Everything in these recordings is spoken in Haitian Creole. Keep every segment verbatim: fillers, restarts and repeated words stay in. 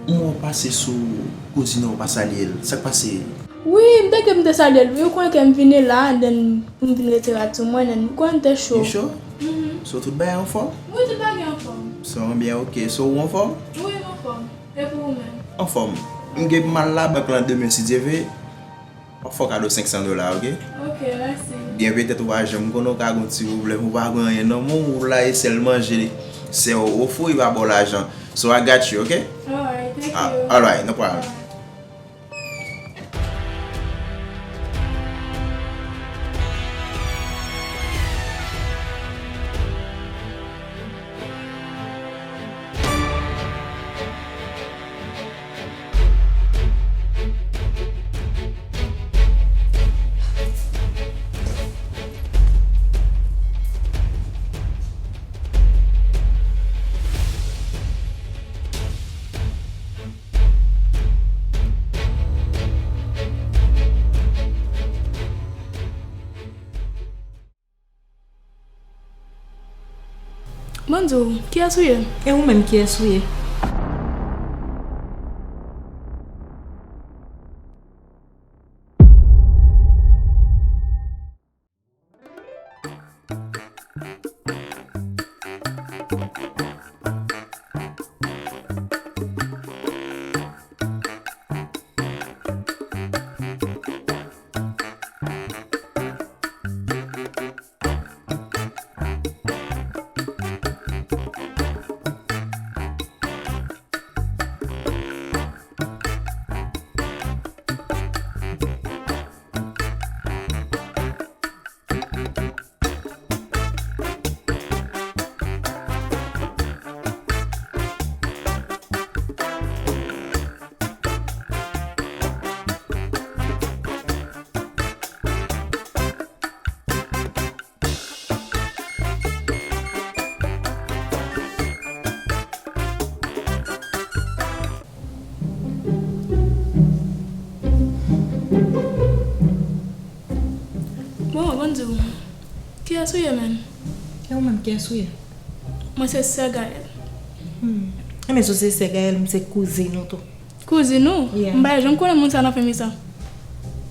M wè w pase sou kouzin ou, w pa salye l. Sa k pase? Wi, m te gen m te salye l. Wi, ou konnen ke m vini la, and then pou m vin retire rad sou mwen, and then ou konnen m te cho. Ou cho? Mhm. So, tout bagay anfòm? Wi, tout bagay anfòm. So, byen, ok. So, ou anfòm? Wi, m anfòm. E pou ou menm? Anfòm. M gen pou m al labank lan demen, si Dye vle. W ap fè w kado senk san dola, ok? Ok, mèsi. Byen petèt ou pa janm konnen, ou ka gen yon ti pwoblèm, ou pa gen anyen nan men w, ou la e sèl manje sè w ofri w, li pa ba w lajan. So I got you, ok? Alright, thank you. Alright, no problem. Alright. Bonjou, kiyès ou ye? E ou menm, kiyès ou ye? Bon, ban m di w, kiyès ou ye menm? E ou menm, kiyès ou ye? Mwen se sè Gaël. Hmm. Enben, si w se sè Gaël, m se kouzin ou tou. Kouzin ou? Yeah. M pa janm konnen moun sa nan fanmi sa.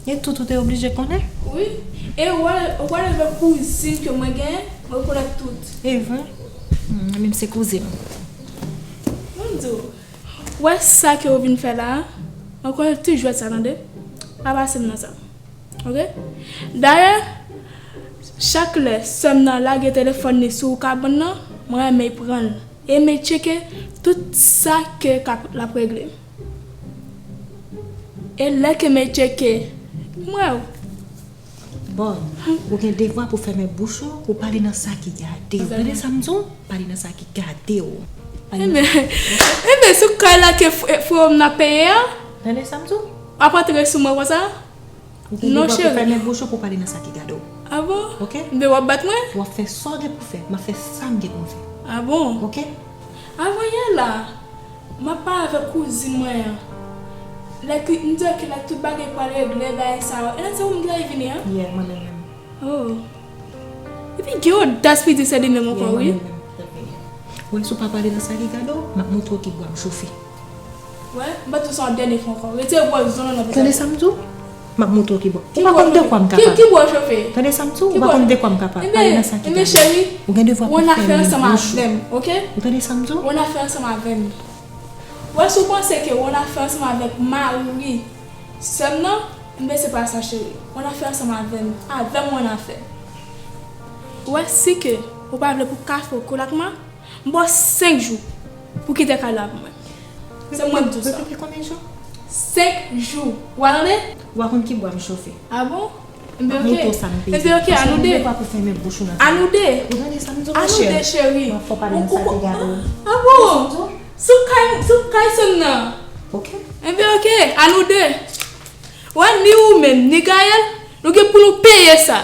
E tout ou te oblije konnen? Wi. E ou wè, ou wè leve kouzin ke mwen genyen, mwen rekonèt tout. E vre? Hmm, men m se kouzin ou. Ban m di w, wè sa ke ou vin fè la a, mwen konnen ti jwèt sa, tande. Pa pase m nan sa. Ok? Dayè, chak lè sè m nan lage telefòn li sou kabann nan, mwen renmen pran l. E m tcheke tout sa ke k ap, l ap regle. E lè ke m tcheke, m wè w. Bon, ou gen devwa pou fèmen bouch ou, pou pale nan sa ki gade w. Tande sa m di w? Pale nan sa ki gade w. Pale nan sa ki gade w. Enben, enben, sou kay la ke f-, frè w nan peye a? Tande sa m di w? W ap antre sou mwen konsa? Ou gen devwa pou fèmen bouch ou, pou pale nan sa ki gade w. A bon? Ok? Enben w ap bat mwen? W ap fè sa w gen pou fè. M ap fè sa m gen pou m fè. A bon? Ok? Avan yè la, m ap pale avèk kouzin mwen an. Lè ki, m di ke lè tout bagay pral regle, bagay sa yo. E nan se ou m gen vini an? Yeah, mwen menm menm. Oh. Epi gen odas pou di se li menm ankò, wi. Ou wè, si w pa pale nan sa ki gade w, m ap montre w ki bwa m chofe. Wè, m ap di w sa yon dènye fwa ankò. Retire bwa w zon nan vizaj. Tande sa m di w? M ap montre w ki bwa. Ou pa konn de kwa m kapab. Ki bwa w chofe? Tande sa m di w? Ou pa konn de kwa m kapab. Pale nan sa ki gade w. Ou gen devwa pou fèmen bouch ou. Ou tande sa m di w? Ou ann afè ansanm avè m. Wè, si w panse ke w ann afè ansanm avèk mari sè m nan, men se pa sa, cheri. W ann afè ansanm avè m. Avè m w ann afè. Wè, si ke ou pa vle pou kafe w kou lakman, m ba w senk jou pou kite kay la pou mwen. Se mwen k di w sa. Repete konbyen jou? Senk jou. W a tande? W a konn ki bwa m chofe. A bon? Enben, ok. Enben, ok, a nou de. A nou de. Ou tande sa m di w, ma chè? A nou de, cheri. M ap fè w pale nan sa ki gade w. A bon? Sou kay, sou kay sè m nan. Ok. Enben, ok, a nou de. Wè, ni ou menm, ni Gaël, nou gen pou nou peye sa.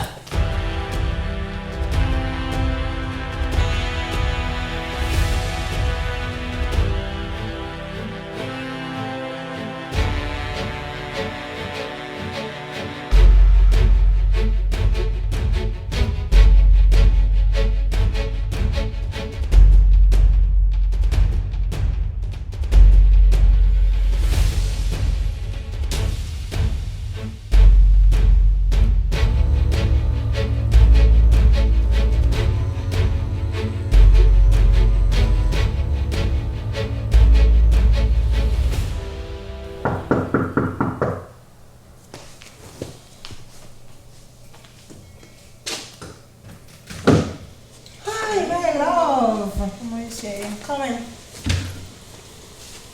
Kòman w ye, cheri? Kòman?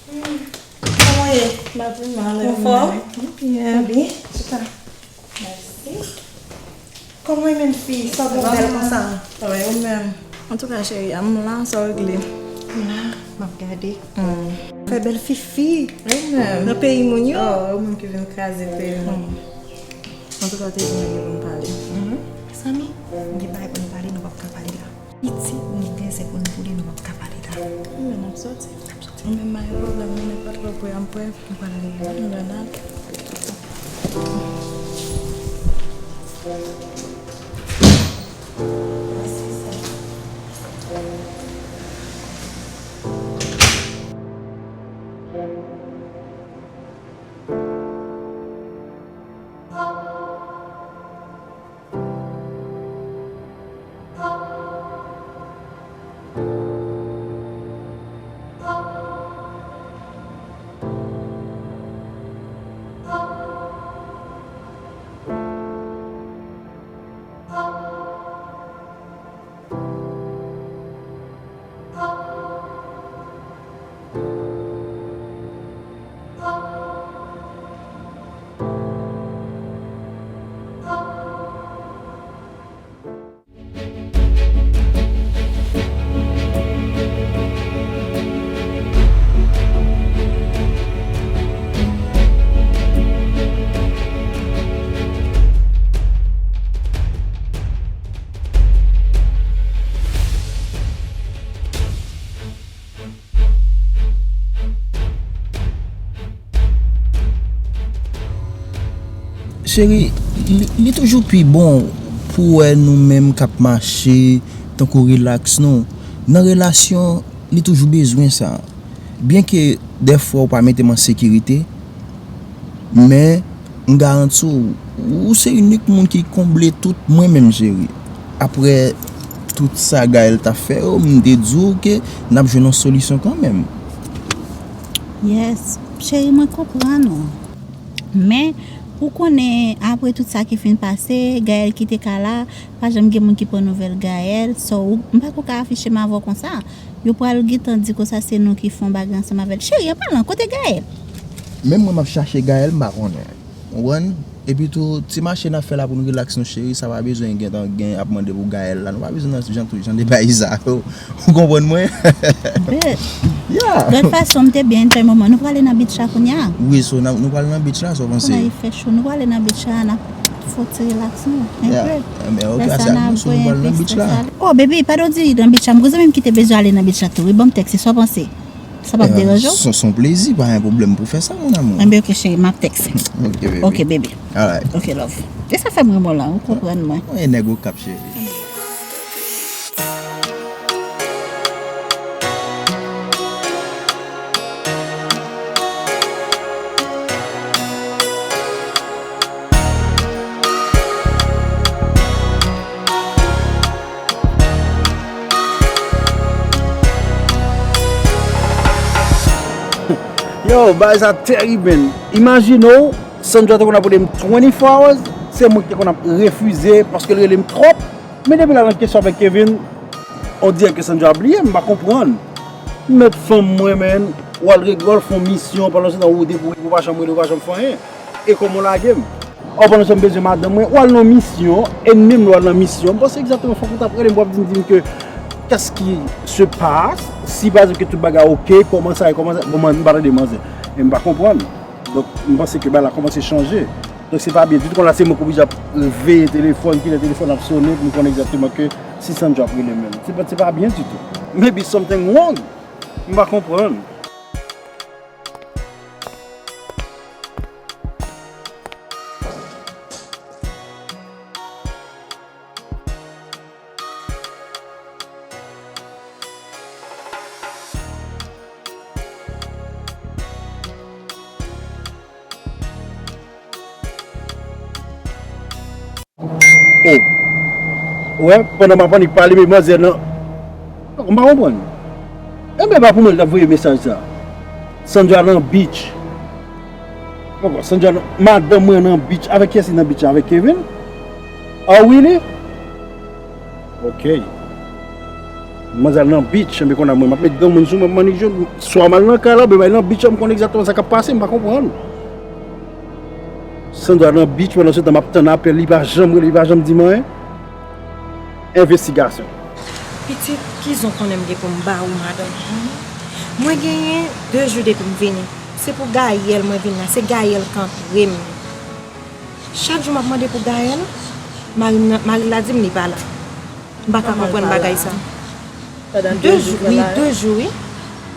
Hmm. Kòman w ye? M pa pi mal, e ou menm? Ou anfòm? M byen. Ou byen? Chita. Mèsi. Kòman w ye menm, fi? Sa w bon bèl konsa? Travay ou menm? Antouka, cheri, a m la, sa w regle? M la, m ap gade. Hmm. Fè bèl fifi. Ou menm? Nan peyi moun yo. Oh, ou menm ki vin kraze peyi moun. Hmm. Antouka, w te di nou gen pou n pale. Mhm. Mezanmi, nou gen bagay pou nou pale, nou p ap ka pale la. Pitit nou gen, se pou n boule, nou p ap ka pale la. Men n ap soti. N ap soti. Mwen menm, m pa gen pwoblèm, mwen menm, pa twò prè, m prè. Nou pral ale, nou pral ale. Cheri, li, li toujou pi bon pou w wè nou menm k ap mache, tankou relax nou. Nan relasyon, li toujou bezwen sa. Byenke dèfwa ou pa mete m an sekirite, men m garanti w, ou se inik moun ki konble tout mwen menm, cheri. Apre tout sa Gaël t ap fè yo, m te di w ke n ap jwenn yon solisyon kanmenm. Yes, cheri, mwen konprann ou. Men, ou konnen, apre tout sa ki fin pase, Gaël kite kay la, pa janm gen moun ki pran nouvèl Gaël. So, ou, m pa ko ka afiche m avè w konsa. Yo pral gentan di konsa se nou ki fè yon bagay ansanm avè l. Cheri, an palan, kote Gaël? Menm mwen, m ap chache Gaël, m pa konnen. Ou konprann? Epi tou, ti mache n ap fè la pou nou relax nou, cheri, sa pa bezwen gentan gen ap mande pou Gaël la. Nou pa bezwen nan jan, jan de bagay sa yo. Ou konprann mwen? But, yeah. Lòt fason, m te byen enjoy moman. Nou prale nan beach la kounye a? Wi, so, n ap, nou prale nan beach la, sa w panse? Kounye a, fè cho. Nou prale nan beach la, n ap fè ti relax nou, enpe. Yeah. Enben, ok, lè sa, n ap bwè enpe strès la. Oh, baby, pa do di nan beach la. M gon zanmi m ki te bezwen ale nan beach la tou. Wi, ban m tèks, sa w panse? Sa p ap deranje w? Se, se yon plezi, pa gen pwoblèm pou fè sa, mon amour. Enben, ok, cheri, m ap tèkse. Ok, baby. Ok, baby. Alright. Ok, love. E sa fè m renmen w la, ou konprann mwen. Mwen, nèg Okap, cheri. Yo, bagay sa terib, man. Imajine w, Sandra te konn ap rele m twenty-four hours, se mwen ki te konn ap refize paske l rele m twòp. Men depi l al nan kesyon avèk Kevin, on dirè ke Sandra bliye m, m pa konprann. Mèt fanm mwen, man, w al reg-, w al fè yon misyon, pandan se tan ou depi w rive, ou pa janm rele, ou pa janm fè anyen. E kòman w lage m? Ò, pandan se tan m bezwen madanm mwen, w al nan misyon, e menm lè w al nan misyon, m panse egzakteman fòk ou t ap rele m pou w ap di m, di m ke qu'est-ce qui se passe, si pa egzanp ke tout bagay oke, kòman sa ye, kòman sa, bon, mwen, m pa tande manzè. E m pa konprann. Donk, m panse ke bagay la kòmanse chanje. Donk, se pa byen ditou. Kounye a, se mwen k oblije ap veye telefòn, kilè telefòn ap sonnen, pou m konnen egzakteman ke si Sandra ap rele m menm. Se pa, se pa byen ditou. Maybe something wrong. M pa konprann. Oh. Ou wè, pandan m ap annik pale, men manzè nan. M pa konprann. Enben, pa pou mwen l t ap voye mesaj sa. Sandra nan beach. Poko, Sandra nan, madanm mwen nan beach. Avèk kiyès li nan beach la? Avèk Kevin? Oh, really? Ok. Manzè al nan beach, enben kounye a mwen, m ap met granmoun sou mwen, m annik jwenn. Swa m al nan kay la, oubyen m al nan beach la, m konn egzakteman sa k ap pase, m pa konprann. Sandra nan beach, pandan se tan m ap tann apèl, li pa janm rele, li pa janm di m anyen. Envestigasyon. Pitit, ki zon konnen m gen pou m ba ou, madanm? Mwen genyen de jou depi m vini. Se pou Gayèl mwen vin la, se Gayèl k antre m. Chak jou m ap mande pou Gayèl, mari m nan, mari l la di m li pa la. M pa ka konprann bagay sa. Pandan de jou, wi, de jou, wi.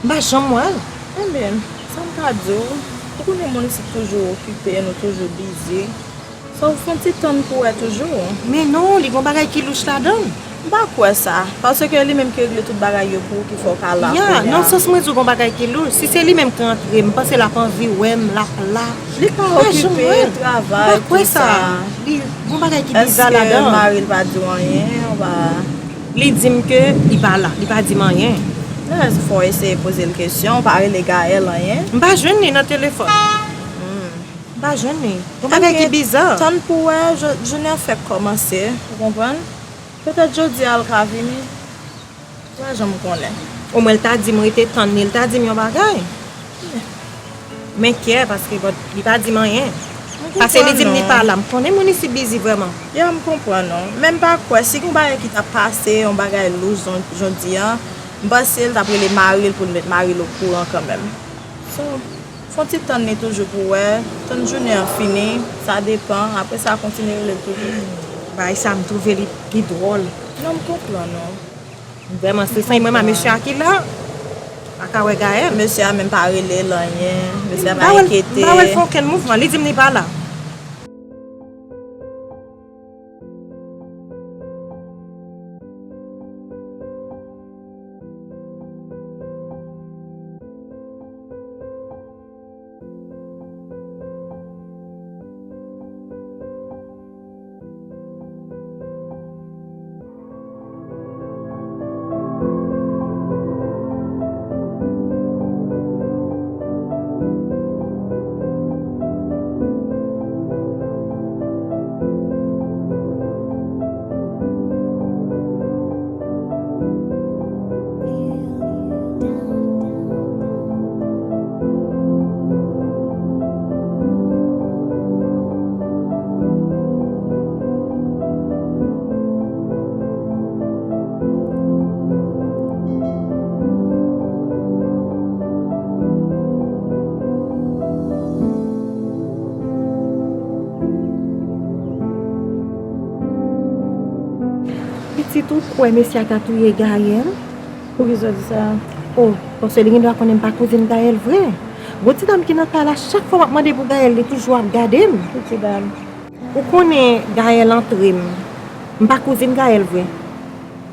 M pa janm wè l. Enben, sa m ka di w, ou konnen moun isit toujou okipe, nou toujou bizi. So, ou fè yon ti tann pou wè toujou. Men non, li gon bagay ki louch ladan l. M pa kwè sa, paske li menm ki regle tout bagay yo pou ou ki fè w ka la kounye a. Ya, nan sans mwen di w gon bagay ki louch. Si se li menm ki antre, m panse l ap anvi wè m, l ap la. Li ka okipe, travay, tout sa. M pa kwè sa. Li, gon bagay ki biza ladan. Èske mari l pa di w anyen, ou pa? Li di m ke li pa la, li pa di m anyen. Lè fò eseye poze l kesyon, ou pa rele Gaël anyen? M pa jwenn li nan telefòn. Hmm. M pa jwenn li. Gon bagay ki biza. Tann pou wè, jou-, jounen an fèk kòmanse, ou konprann? Petèt jodi a l ka vini. M pa janm konnen. Omwen l ta di m rete tann li, l ta di m yon bagay. M enkyè paske, bon, li pa di m anyen. Paske li di m li pa la. M konnen moun isit bizi vrèman. Ya, m konprann ou. Men m pa kwè, si gon bagay ki t ap pase, yon bagay louch jon-, jodi a, m panse l t ap rele mari l pou l met mari l okouran kanmenm. So, fè yon ti tann li toujou pou wè, tann jounen an fini, sa depann, apre sa kontinye rele l toujou. Bagay sa m twouve li, li dwòl. Non, m konprann ou. Vrèman stresan, e mwen, ma mesye a ki la, pa ka wè Gaël. Mesye a menm pa rele l anyen, mesye a pa enkyete. M pa wè l fè okenn mouvman, li di m li pa la. Pitit, ou kwè mesye a ta touye Gaël? Poukisa w di sa? O, paske li gendwa konnen m pa kouzin Gaël vre. Gon ti dam ki nan kay la, chak fwa m ap mande pou Gaël, li toujou ap gade m. Ki ti dam? Ou konnen Gaël antre m. M pa kouzin Gaël vre.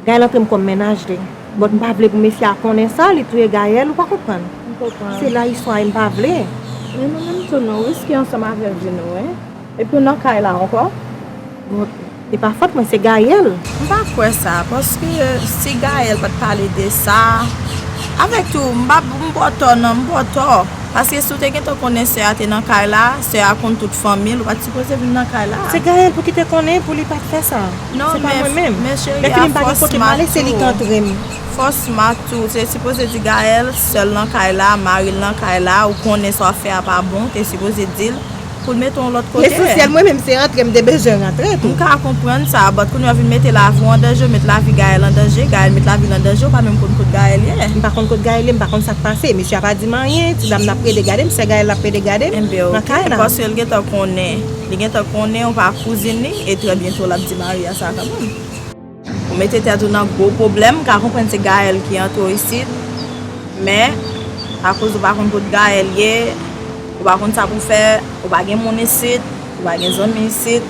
Gaël antre m kòm mennaj li. But m pa vle pou mesye a konnen sa, li touye Gaël, ou pa konprann? M konprann. Se la istwa e m pa vle. Men mwen menm tou non, riske ansanm avè vi nou, wi. Epi w nan kay la ankò? Bon, e pa fòt mwen, se Gaël. M pa kwè sa, paske si Gaël pa t pale de sa, avèk tou, m pa, m ba w tò non, m ba w tò. Paske si w te gentan konnen sè a te nan kay la, sè a konn tout fanmi l, ou pa t sipoze vin nan kay la. Se Gaël pou ki te konnen pou li pa t fè sa. Non, se pa mwen menm. Lè fini m pa gen kote m ale, se li k antre m. Fòs ma tou, se sipoze di Gaël sè l nan kay la, mari l nan kay la, ou konnen sa w ap fè a pa bon, te sipoze di l pou l mete w yon lòt kote. Lesansyèl, mwen menm, se rantre m te bezwen rantre tou. M ka konprann sa, but kounye a w vin mete lavi w an danje, w met lavi Gaël an danje, Gaël met lavi l an danje, ou pa menm konn kot Gaël ye. M pa konn kot Gaël ye, m pa konn sa k pase. Mesye a pa di m anyen, ti dam nan ap rele gade m, sè Gaël la ap rele gade m nan kay la. Paske l gentan konnen. Li gentan konnen ou pa kouzin li, e trè byento l ap di mari a sa kanmenm. Ou mete tèt ou nan gwo pwoblèm, m ka konprann se Gaël ki antre w isit, men akoz ou pa konn kot Gaël ye, ou pa konn sa pou fè, ou pa gen moun isit, ou pa gen zanmi isit,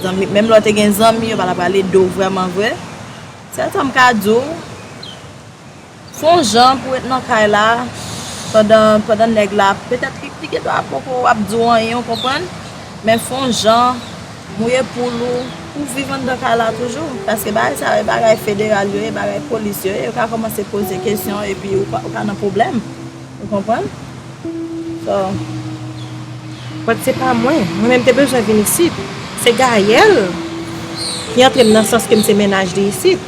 zanmi, menm lè w te gen zanmi, yo pa t ap rale do w vrèman vre. Sèl sa m ka di w, fè yon jan pou ret nan kay la, pandan, pandan nèg la, petèt li, li gendwa poko ap di w anyen, ou konprann? Men fè yon jan, mouye poul ou, pou viv anndan kay la toujou. Paske bagay sa yo, e bagay federal yo ye, bagay polis yo ye, yo ka kòmanse poze kesyon, epi ou ka, ou ka nan pwoblèm. Ou konprann? So. But se pa mwen. Mwen menm te bezwen vin isit. Se Gaël ki antre m nan sans ke m se mennaj li isit.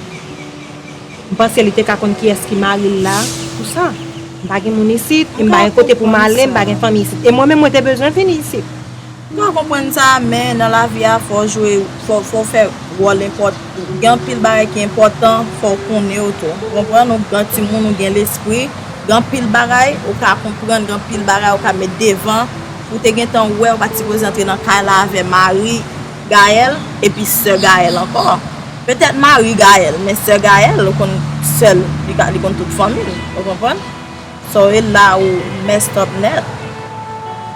M panse li te ka konn kiyès ki mari l la pou sa. M pa gen moun isit, e m pa gen kote pou m ale, m pa gen fanmi isit. E mwen menm, mwen te bezwen vini isit. M ka konprann sa, men nan lavi a, fò w jwe, fò, fò w fè wòl enpòt-, gen anpil bagay ki enpòtan, fò w konnen yo tou. Ou konprann? Ou gran timoun, ou gen lespri, gen anpil bagay, ou ka konprann, gen anpil bagay, ou ka met devan. Ou te gentan wè, ou pa t sipoze antre nan kay la avè mari Gaëlle, epi sè Gaëlle ankò. Petèt mari Gaëlle, men sè Gaëlle, ou konn sè l, li ka, li konn tout fanmi l, ou konprann? So, e la ou messed up nèt.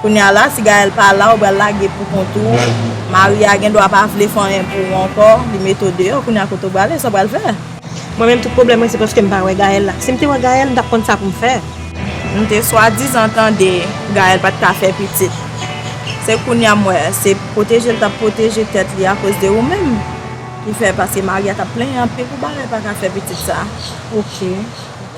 Kounye a la, si Gaëlle pa la, ou pral lage pou kont ou. Mari a gen dwa pa vle fè anyen pou ou ankò, li mete w deyò, kounye a kote w prale, sa w pral fè? Mwen menm, tout pwoblèm mwen, se paske m pa wè Gaëlle la. Si m te wè Gaëlle, m t ap konn sa pou m fè. M te swadizan tande Gaëlle pa t ka fè pitit. Se kounye a m wè, se pwoteje l t ap pwoteje tèt li akoz de ou menm. Ki fè, paske mari a t ap plenyen anpil pou bagay pa ka fè pitit sa. Ok.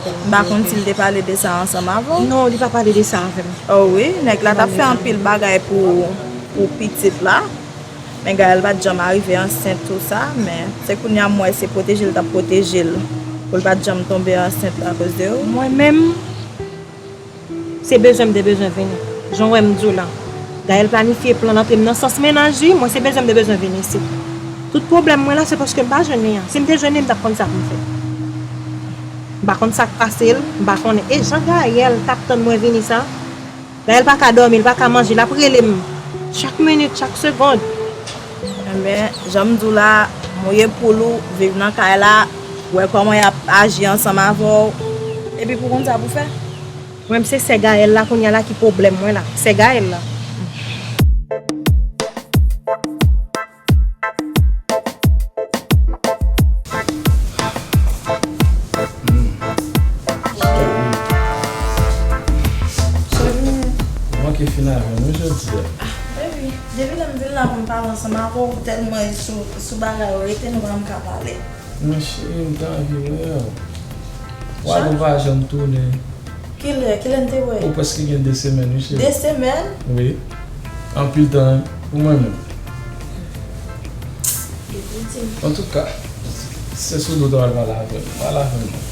M pa konn si l te pale de sa ansanm avè w. Non, li pa pale de sa avè m. Oh wi, nèg la t ap fè anpil bagay pou, pou pitit la. Men Gaëlle pa t janm arive ansent tou sa, men se kounye a m wè se pwoteje l t ap pwoteje l pou l pa t janm tonbe ansent akoz de ou. Mwen menm, se bezwen m te bezwen vini. Jan w wè m di w la, Gaëlle planifye plan l antre m nan sans mennaj li, mwen se bezwen m te bezwen vini isit. Tout pwoblèm mwen la, se paske m pa jwenn li an. Si m te jwenn li, m t ap konn sa pou m fè. M pa konn sa k pase l, m pa konnen. E jan Gaëlle t ap tann mwen vini sa, Gaëlle pa ka dòmi, l pa ka manje, l ap rele m chak minit, chak segonn. Enben, jan m di w la, mouye poul ou, viv nan kay la, wè kòman y ap aji ansanm avè w, epi pou konn sa pou fè. Mwen, se sè Gaëlle la kounye a la ki pwoblèm mwen la. Sè Gaëlle la. Cheri, ou manke fin avè m wi jodi a. Baby, depi lè m vin la pou m pale ansanm avè w, ou tèlman sou, sou bagay ou rete, nou pa menm ka pale. Men cheri, m t anvi wè w. Wale ou pa janm tounen. Kilè, kilè n te wè? Ou prèske gen de semèn, wi, cheri. De semèn? Wi. Anpil tan, wi, pou mwen menm. Antouka, se sou do w ta pral pale avè m. Pale avè m non.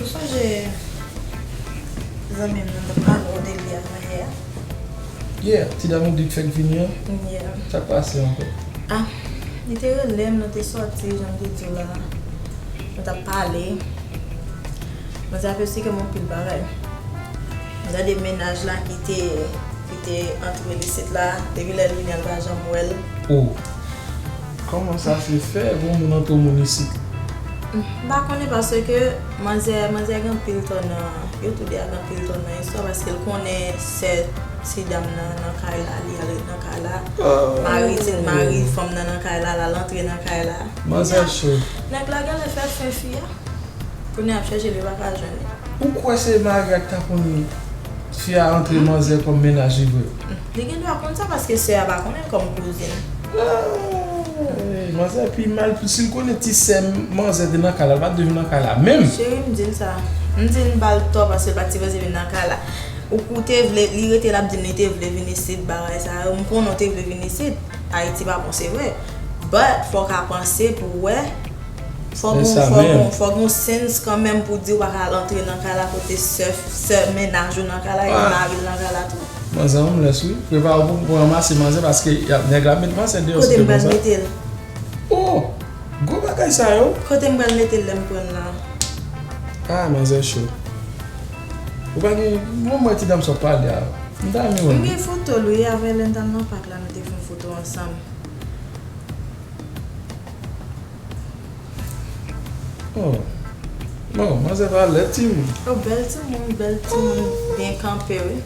Ou sonje zanmi m nan t ap pale w de li avanyè a? Yeah, ti dam ou di k fèk vini an? Yeah. Sa k pase ankò? Ah, li te rele m, nou te sòti, jan m te di w la. Nou t ap pale. Manzè ap esplike m anpil bagay. M tande mennaj la ki te, ki te antre l isit la. Depi lè l vini an, l pa janm wè l. Oh. Kòman sa se fè gon moun antre moun isit? M pa konnen paske manzè, manzè gen anpil tò nan, yo toude a gen anpil tò nan istwa paske l konnen sè ti dam nan nan kay la, li al ret nan kay la. Mari, se mari fanm nan nan kay la, l al antre nan kay la. Manzè cho. Nèg la genlè fè fen fi a. Kounye a ap chèche li pa ka jwenn li. Ou kwè se mari a ki ta konn fi a antre manzè kòm mennaj li vre? Li gen dwa konn sa paske sè a pa konnen l kòm kouzin. Ey, manzè pi mal, si l konnen ti sè manzè te nan kay la, l pa t dwe vin nan kay la menm. Cheri, m di l sa. M di l m ba l tò paske l pa t sipoze vin nan kay la. Ou, ou te vle, li rete l ap di m li te vle vin isit, bagay sa yo. M konnen w te vle vin isit. Ayiti pa bon, se vre. But, fò w ka panse pou w wè. Fò gon, fò gon, fò gon sense kanmenm pou di w pa ka al antre nan kay la kote sè, sè mennaj ou nan kay la, epi mari l nan kay la tou. Manzè homeless wi. Prepare w pou, pou ranmase manzè paske y ap, nèg la ap met manzè deyò si te konsa. Kote m pral mete l? Oh! Gwo bagay sa yo. Kote m pral mete l lè m pran l la? Ah, manzè cho. Ou pa gen, mwen, mwen ti dam sa w pale a. M ta renmen wè l. M gen foto l wi, avè lè n t al nan pak la, nou te fè yon foto ansanm. Oh. Bon, manzè pa lèd timoun. Oh, bèl timoun, bèl timoun, byen kanpe wi.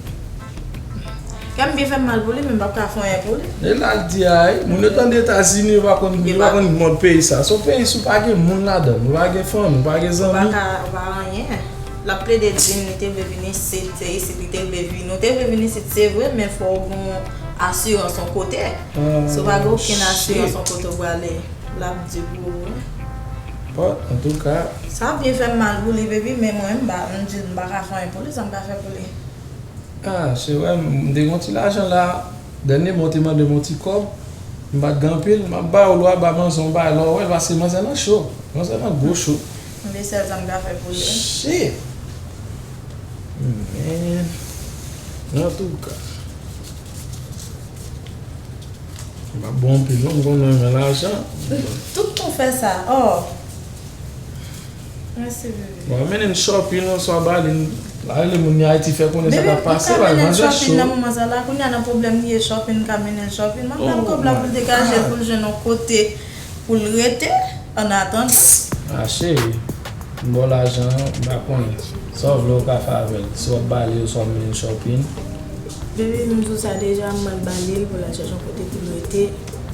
Kè m byen fè m mal pou li, men m p ap ka fè anyen pou li. E la l di a, wi, moun yo tande Etazini, yo pa konn, yo pa konn mòd peyi sa. Se yon peyi si w pa gen moun ladan l, ou pa gen fanmi, ou pa gen zanmi. Ou pa ka, ou pa anyen. L ap plede di m li te vle vin isit, se isit li te vle vin. Ou te vle vin isit, se vre, men fò w gen yon asirans yon kote. Si w pa gen okenn asirans yon kote w prale, l ap di pou ou wi. Bon, antouka. Sa byen fè m mal pou li, baby, men mwen, m pa, m di l m pa ka fè anyen pou li, sa m ka fè pou li? Ah, se vre, m te gen yon ti lajan la, dènye mwa w te mande m yon ti kòb, m pa t gen anpil, m ap ba w, lè w ap ba manzè yon bagay, lè w wè l, paske manzè nan cho, manzè nan gwo cho. M Se sèl sa m ka fè pou li. Shit! Man. Antouka. M ap bon anpil, non, m konn renmen lajan. Tout nou fè sa. Oh. Mèsi, bebe. Bon, mennen n shopping, oswa ba li, la, le moun Ayiti fè konnen sa k ap pase, l al manje chou. Nan moman sa la, kounye a nan pwoblèm li ye, shopping, m ka mennen l shopping. M ap ba l kòb la pou l degaje l, pou l jwenn yon kote pou l rete, an atandan. Ah, cheri, m ba w lajan an, m pa konnen. Sa w vle w ka fè avè l. Si w ap ba li, oswa w mennen l shopping. Bebe, m di w sa deja, m al ba li l pou l al chèche yon kote pou l rete,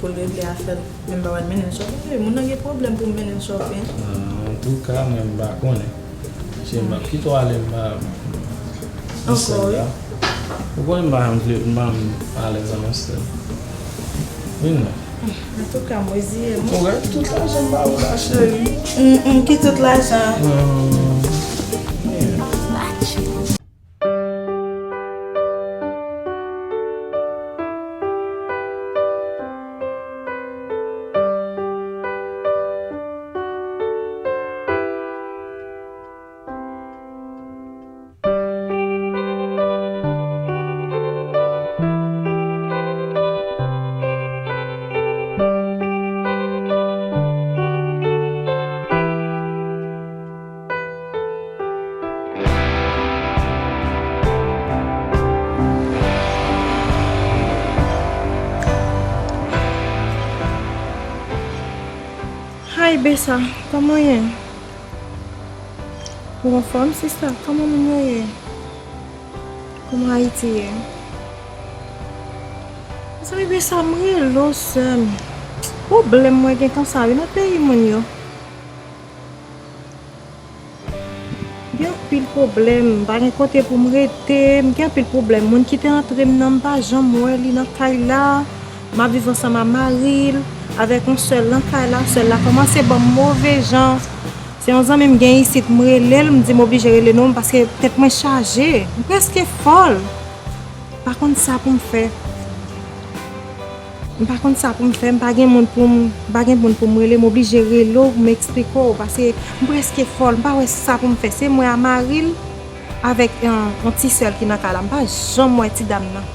pou l regle afè l. Men m pa pral mennen l shopping, bebe. Moun nan gen pwoblèm pou m mennen l shopping. Antouka, mwen, m pa konnen. Cheri, m ap kite w ale, m pa, m, m, m sèl la. Ou konnen m pa janm vle, m pa janm alèz ann yon sèl. Vin non. Antouka, m reziye m. Ou wè, tout lajan m ba ou la, cheri. Mm, mm, ki tout lajan? Mm. Hi, Besa, kòman w ye? Ou anfòm, sista? Kòman moun yo ye? Kòman Ayiti ye? Mezanmi, Besa, m rele w, sè m. Pwoblèm mwen gen konsa, wi, nan peyi moun yo. Gen anpil pwoblèm, m pa gen kote pou m rete, m gen anpil pwoblèm. Moun ki te antre m nan, m pa janm wè li nan kay la. M ap viv ansanm a mari l, avèk yon sèl nan kay la. Sèl la kòmanse ban m move jan. Se yon zanmi m gen isit, m rele l, m di m oblije rele nou, paske tèt mwen chaje. M prèske fòl. M pa konn sa pou m fè. M pa konn sa pou m fè, m pa gen moun pou m, m pa gen moun pou m rele, m oblije rele w pou m eksplike w, paske m prèske fòl, m pa wè sa pou m fè. Se mwen a mari l avèk, eh, yon ti sè l ki nan kay la. M pa janm wè ti dam nan.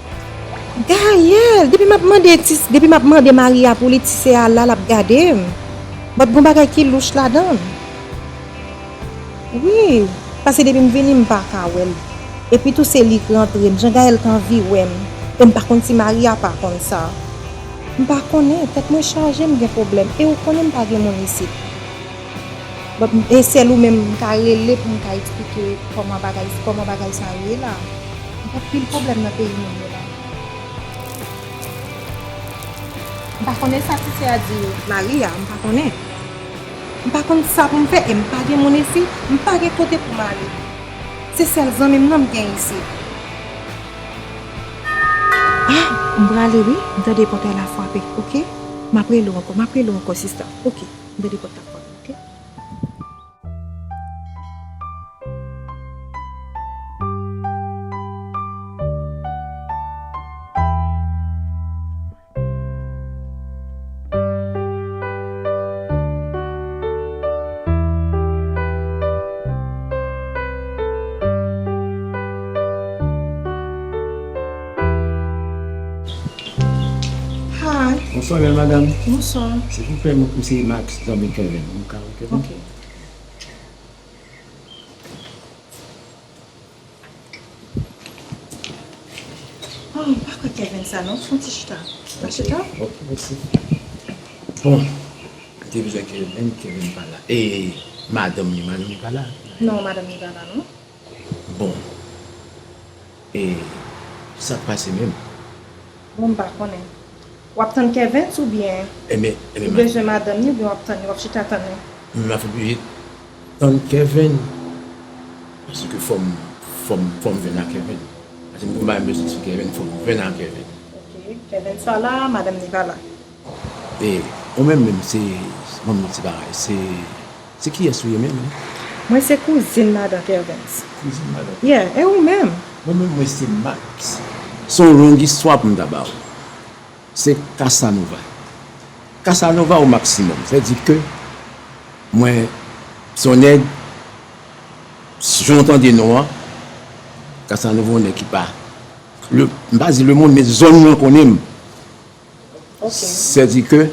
Dayè, depi m ap mande ti, depi m ap mande mari a pou li, ti sè a la, l ap gade m. But gon bagay ki louch ladan l. Wi, paske depi m vini, m pa ka wè l. Epi tou se li k rantre m, Jean Gaël k anvi wè m. E m pa konn si mari a pa konn sa. M pa konnen, tèt mwen chaje, m gen pwoblèm. E ou konnen m pa gen moun isit. But, e sèl ou menm m ka rele pou m ka eksplike kòman bagay, kòman bagay sa yo ye la. Gen anpil pwoblèm nan peyi moun yo la. M pa konnen sa ti sè a di mari a, m pa konnen. M pa konn sa pou m fè e m pa gen moun isit, m pa gen kote pou m ale. Se sèl zanmi m nan m gen isit. Ah, m prale wi, m tande pòt la frape, oke? M ap rele w ankò, m ap rele w ankò, sista, oke? M tande pòt la frape, oke? Hi. Bonswa, bèl madanm. Bonswa. Silvouplè, mwen, mwen se Max, zanmi Kevin. Mwen ka wè Kevin? Ok. Oh, m pa kwè Kevin sa non, fè yon ti chita. Pa chita? Ok, mèsi. Bon, m te bezwen Kevin, Kevin pa la. E madanm li, madanm li pa la? Non, madanm li pa la non. Bon. E sa k pase menm? Bon, m pa konnen. W ap tann Kevens oubyen ou bezwen madanm ni oubyen w ap tann li, w ap chita tann li? Mwen, m ap oblije tann Kevens. Paske fò m, fò m, fò m jwenn ak Kevens. Paske m gon bagay m bezwen di sou Kevens, fò m jwenn ak Kevens. Ok, Kevens pa la, madanm ni pa la. E ou menm menm, se, ban m yon ti bagay, se, se kiyès ou ye menm? Mwen se kouzin madan Kevens. Kouzin madan? Yeah, e ou menm? Mwen menm, mwen se Max. Se yon long istwa pou m ta ba ou. Se Casanova. Casanova au maximum. Sa vle di ke mwen, Se yon nèg, jan w tande non an, Casanova, yon nèg ki pa, le, m pa di lemonn, men zòn nan konnen m. Ok. Sèdi ke,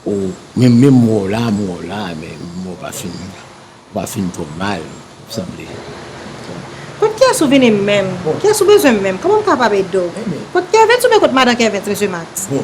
o, men menm mò la, mò la, men mò pa fin, pa fin twò mal, sanble. Kot kiyès ou vini menm? Kiyès ou bezwen menm? Kòman m kapab ede w? Ebyen. Kot Kèvens oubyen kot madan Kèvens, mesye Max? Bon,